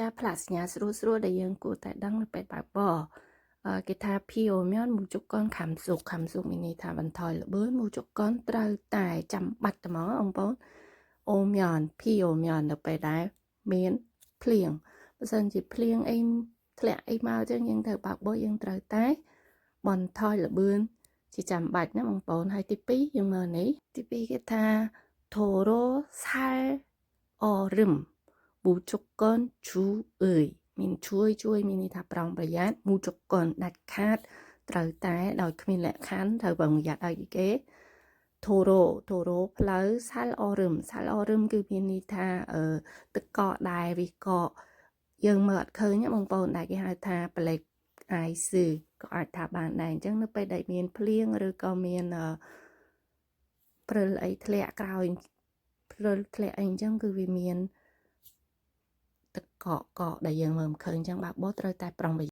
ចាផ្លាកសញ្ញាស្រួលស្រួលដែលយើងគួរតែដឹងនៅពេលបើកបរគេថា 비 오면 무조건 감속. 감속 មានន័យថាបន្ថយល្បឿន 무조건 ត្រូវតែចាំបាច់ត្មងបងប្អូន 오면 비 오면 នៅពេលដែលមានភ្លៀងបើសិនជាភ្លៀងអីធ្លាក់អីមកអញ្ចឹងយើងត្រូវបើកបរយើងត្រូវតែបន្ថយល្បឿនជាចាំបាច់ណាបងប្អូនហើយទី2យើងមើលនេះទី2គេថា 도로 살얼음 무조건 주의 មានជួយជួយមានន័យថាប្រុងប្រយ័ត្ន 무조건 ដាច់ខាតត្រូវតែដោយគ្មានលក្ខខណ្ឌត្រូវប្រុងប្រយ័ត្នឲ្យគេ 도로 도로 ផ្លូវ 살얼음 살얼음 គឺមានន័យថាអឺទឹកកកដែលវាកកយើងមើលអត់ឃើញណាបងប្អូនដែលគេហៅថា black ice ក៏អាចថាបានដែរអញ្ចឹងនៅពេលដែលមានភ្លៀងឬក៏មានអឺព្រិលអីធ្លាក់ក្រោយព្រិលធ្លាក់អីអញ្ចឹងគឺវាមានទឹកកកកដែលយើងមើលមិនឃើញអញ្ចឹងបើកបរត្រូវតែប្រុងប្រ